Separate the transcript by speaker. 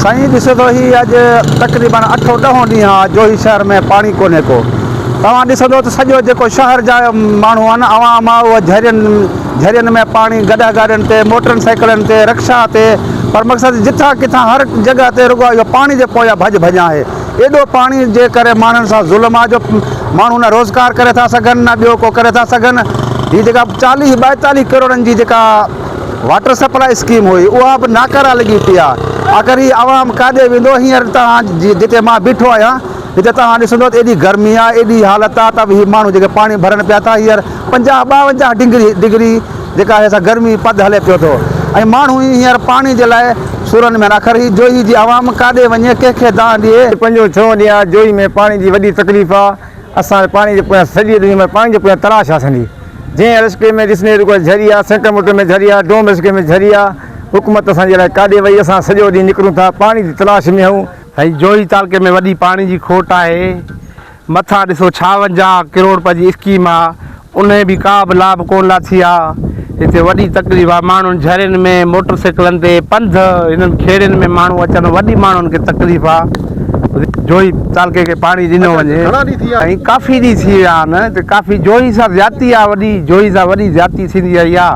Speaker 1: سائين ڏسو ته هي اڄ تقريبن اٺون ڏهون ڏينهن آ جوهي شهر ۾ پاڻي ڪونهي ڪو توهان ڏسندو ته سڄو جيڪو شهر جا ماڻهو آهن عوام آ اهو جهرين جهرين ۾ پاڻي گڏهه گاڏين تي موٽرن سائيڪلن تي رڪشا تي پر مقصد جتان ڪٿان هر جڳهه تي رڳو اهو پاڻي جي پويان ڀڄ ڀڄان آهي ايڏو پاڻي جي ڪري ماڻهن سان ظلم آ جو ماڻهو نه روزگار ڪري ٿا سگهن نه ٻيو ڪو ڪري ٿا سگهن هي جيڪا چاليهه ٻائيتاليهه ڪروڙن جي جيڪا واٽر سپلاء اسڪيم هئي اها به ناڪاره لڳي پئي آهي آخر هي عوام ڪاڏي ويندو هينئر توهان جتي مان بيٺو آهيان هتي توهان ڏسندو ته ايڏي گرمي آهي ايڏي حالت آهي ته به هي ماڻهو جيڪي پاڻي ڀرن پيا ٿا هينئر 50 52 ڊگري ڊگري جيڪا آهي سا گرمي پد هلي پيو ٿو ۽ ماڻهو ئي هينئر پاڻي جي لاء سورن ۾ آهن آخر هي جوهي جي عوام ڪاڏي وڃي ڪنهن کي دانهن ڏئي.
Speaker 2: پنجون ڇهون ڏينهن آهي جوهي ۾ پاڻي جي وڏي تڪليف آهي اسان کي پاڻي جي پويان سڄي دنيا ۾ پاڻي جي پويان تلاش آ اسان جي جنهن رشڪي ۾ ڏسني رڳو جھري آ سينٽر موٽر ۾ جھري آ ڊوم رشڪي ۾ جھري آ حڪومت اسان جي لاء ڪاڏي وئي اسان سڄو ڏينهن نڪرون ٿا پاڻي جي تلاش ۾ آهيون.
Speaker 3: سائين جوهي تعلقي ۾ وڏي پاڻي جي کوٽ آهي مٿان ڏسو ڇاونجاهه ڪروڙ رپين جي اسڪيم آ انهي به ڪا به لاڀ ڪون لاٿي آ هتي وڏي تڪليف آ ماڻهن جهرين ۾ موٽر سائيڪلن تي پنڌ هنن کيڙين ۾ ماڻهو اچن وڏي ماڻهن کي تڪليف آ جوهي تعلقي کي پاڻي ڏنو وڃي ۽ ڪافي ڏينهن ٿي ويا آهن هتي ڪافي جوهي سان زيادتي آ وڏي جوهي سان وڏي زيادتي ٿيندي آئي آ.